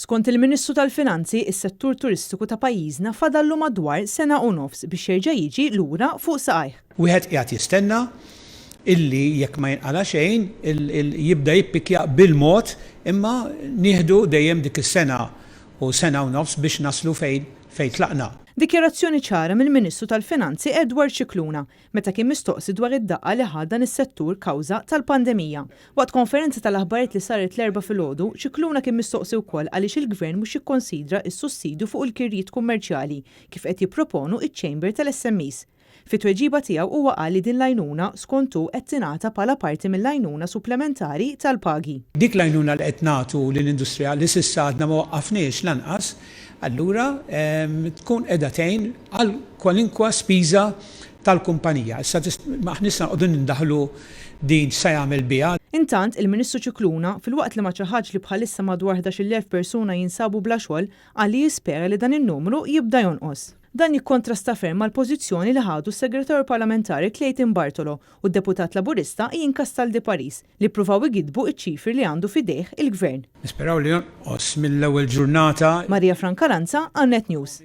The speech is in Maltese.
Skont il-Ministru tal-Finanzi, is-settur turistiku ta' pajjiżna fadallu madwar sena u nofs biex jerġa' jiġi lura fuq saqajh. Wieħed qiegħed jistenna illi jekk ma jinqala' xejn jibda jippikja bil-mod imma nieħdu dejjem dik is-sena u sena u nofs biex naslu fejn fejn tlaqna. Dikjarazzjoni ċara mill-Ministru tal-Finanzi Edward Scicluna meta kien mistoqsi dwar id-daqqa li ħa dan is-settur kawża tal-pandemija. Waqt konferenza tal-aħbarijiet li saret l-Erbgħa filgħodu, Scicluna kien mistoqsi wkoll għaliex il-Gvern mhux jikkonsidra s-sussidju fuq il-kirjiet kummerċjali kif qed jipproponu ċ-Chamber tal-SMEs. Fit-tweġiba tiegħu huwa qal li din l-għajnuna skont hu qed tingħata bħala parti mill-għajnuna supplementari tal-pagi. Dik l-għajnuna li qed nagħtu lill-industrija li s'issa għadna ma waqqafniex lanqas, allura tkun qiegħda tgħin għal kwalinkwa spiża tal-kumpanija. Issa aħna issa noqogħdu nindaħlu din x'se jagħmel biha. Intant, il-Ministru Scicluna, filwaqt li ma ċaħadx li bħalissa madwar 11,000 persuna jinsabu bla xogħol, qal li jispera li dan in-numru jibda jonqos. Dan jikkontrasta ferm mal-pożizzjoni li ħadu s-Segretarju Parlamentari Clayton Bartolo u d-Deputat Laburista Ian Castaldi Paris li ppruvaw igidbu ċ-ċifri li għandu f'idejh il-Gvern. Nisperaw li jonqos mill-ewwel ġurnata. Maria Francalanza, Net News.